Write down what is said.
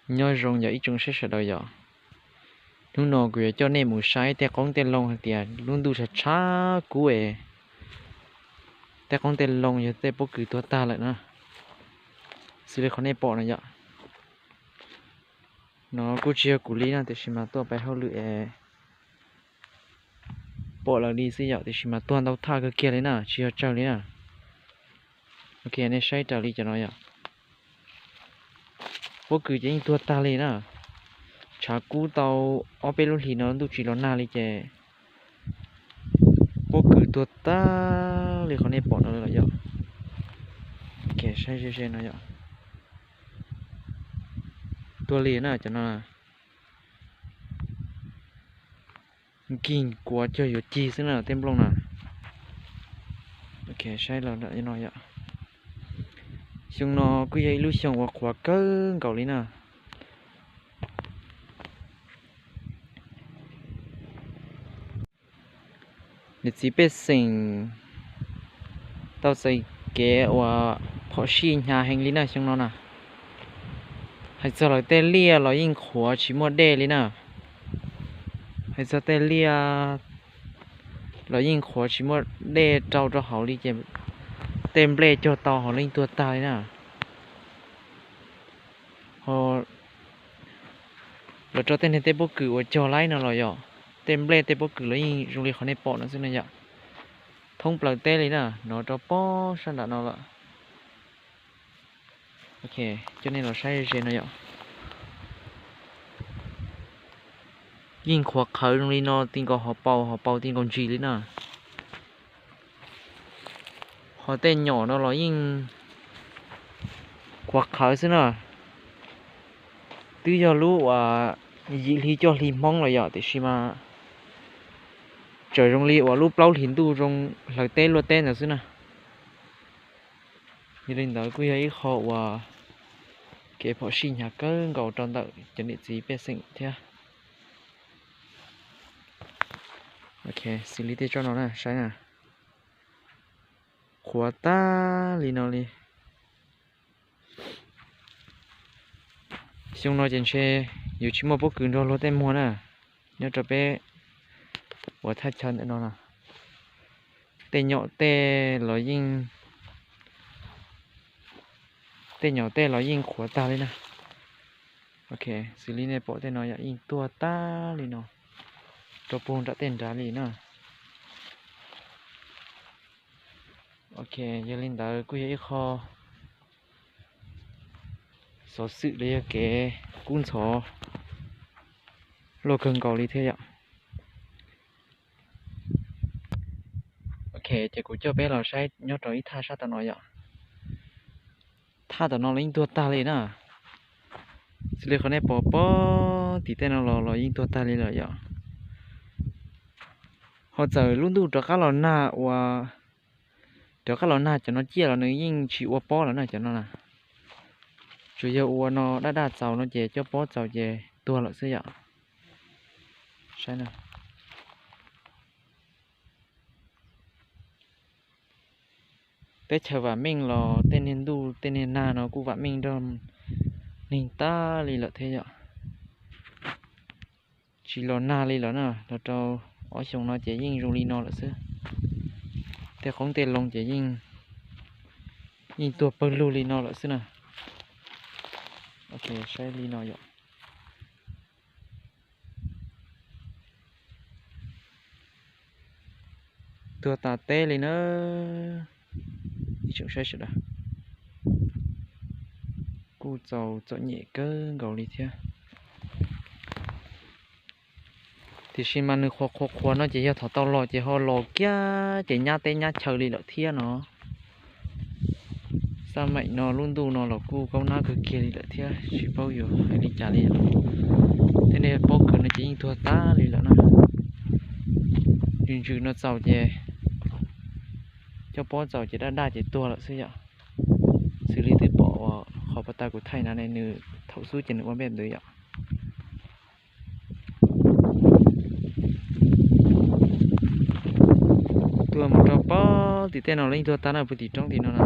Nyob zoo yog ib tsoom saib sawv daws yom. Hnub no kuv yuav coj nej mus saib tej qoob tej loo hais tias lub ntuj tshav tshav kub es tej qoob tej loo yog tej pob kws tuag tag lawm na. Xws li qhov nej pom no yom. No kuj tsis yog kuv li na, tiam sis mas tuaj pais hauj lwm es pom lawm li xwb yom, tiam sis mas tuag ntau thaj kawg kiag li na, tsis yog tsawg li na. Ok, nej saib raws li cov no yom. Pob kws ces yeej tuag tag li na. Tshav kub tau ob peb lub hlis no ntuj tsis los nag li ces pob kws tuag tag li qhov nej pom no los yom. Ok, saib ze ze no yom. Tuag li na cov no. Nkig kuav cog yuav cig xwb na tej nplooj na. Ok, saib los no yom. Xyoo no kuj yog ib lub xyoo uas qhuav kawg nkaus li na. Niam txiv pej xeem tau txais kev uas phom sij hnyav heev li na xyoo no na. Hais txog lawv tej liaj los yeej qhuav tsis muaj dej li na. Hais txog tej liaj los yeej qhuav tsis muaj dej rau rau hauv li ces tej nplej cog tau hauv yeej tuag tag li na. Ho los rau tej niag tej pob kws uas cog laib no los yog tej nplej tej pob kws los yeej zoo li qhov nej pom no xwb na yom. Thoob plaws teb li na, no rau pob sab nram no lawm. Ok, coj nej los saib ze no yom. Yeej qhuav qhawv zoo li no ti nkaus hauv paus, hauv paus ti nkaus ntsis li na. Ho tej nyom no los yeej qhuav qhawv xwb na. Twb yog lub uas yim hli cuaj hli Hmoob los yom, tiam sis mas tseem zoo li uas lub plaub hlis ntuj zoo hlawv teb luaj teb ntawd xwb na. Yog li ntawd kuj yog ib qho uas kev phom sij hnyav kawg nkaus rau ntawm cov niam txiv pej xeem thiab. Ok, xws li tej tsob no na, saib na. Qhuav tag li no li. Xyoo no ces ntshe yuav tsis muaj pob kws nrog luag tej muag na, nyob rau peb uas thaj chaw ntawm no na. Tej nyom tej los yeej, tej nyom tej los yeej qhuav tag li na. Ok, xws li nej pom tej no yom, yeej tuag tag li no, rau puag nram tej nrad li na. Ok, yog li ntawd kuj yog ib qho xov xwm los yog kev kub ntxhov luaj kawg nkaus li thiab yom. Ok, ces kuv coj peb los saib nyob rau ib thaj sab tom no yom. Thaj tom no los yeej tuag tag li na. Xws li qhov nej pom pob tim tej no los los yeej tuag tag li lawm yom. Ho txawm lub ntuj rov qab los nag uas, rov qab los nag cov no ciaj los nws yeej tsis ua pob lawm na cov no na. Tsuas yog ua no daj daj txaus no ces coj pob txaus ces tuag lawm xwb yom. Saib na. Teb chaws vam meej los tej niag ntuj tej niag nag no kuj vam meej nrog neeg tag li lawm thiab yom. Tsis los nag li lawm na, los rau ob xyoos no ces yeej zoo li no lawm xwb. Tej qoob tej loo ces yeej, yeej tuag pawg lug li no lawm xwb na. Ok, saib li no yom. Tuag tas teb li na. Ib tsoom saib sawv daws, kuj txaus txom nyem kawg nkaus li thiab. Tiam sis mas nws qhuav qhuav qhuav no ces yog thaum tau los ces ho los kiag ces nyab teb nyab chaw li lawm thiab no. Xab maim no lub ntuj no los kuj kaub nab kawg kiag li lawm thiab, tsis paub yuav hais li cas li. Tej niag pob kws no ces yeej tuag tag li lawm na. Ntsws ntsws no txaus ces, coj pob txaus ces daj daj ces tuag lawm xwb yom. Xws li twb pom uas qhov pas tas kuv thaij na ne, nws thaum xub ces nws ua npej ntawd yom. Tuaj mus rau pob tim tej no los yeej tuag tag na, puag tim roob tim no na.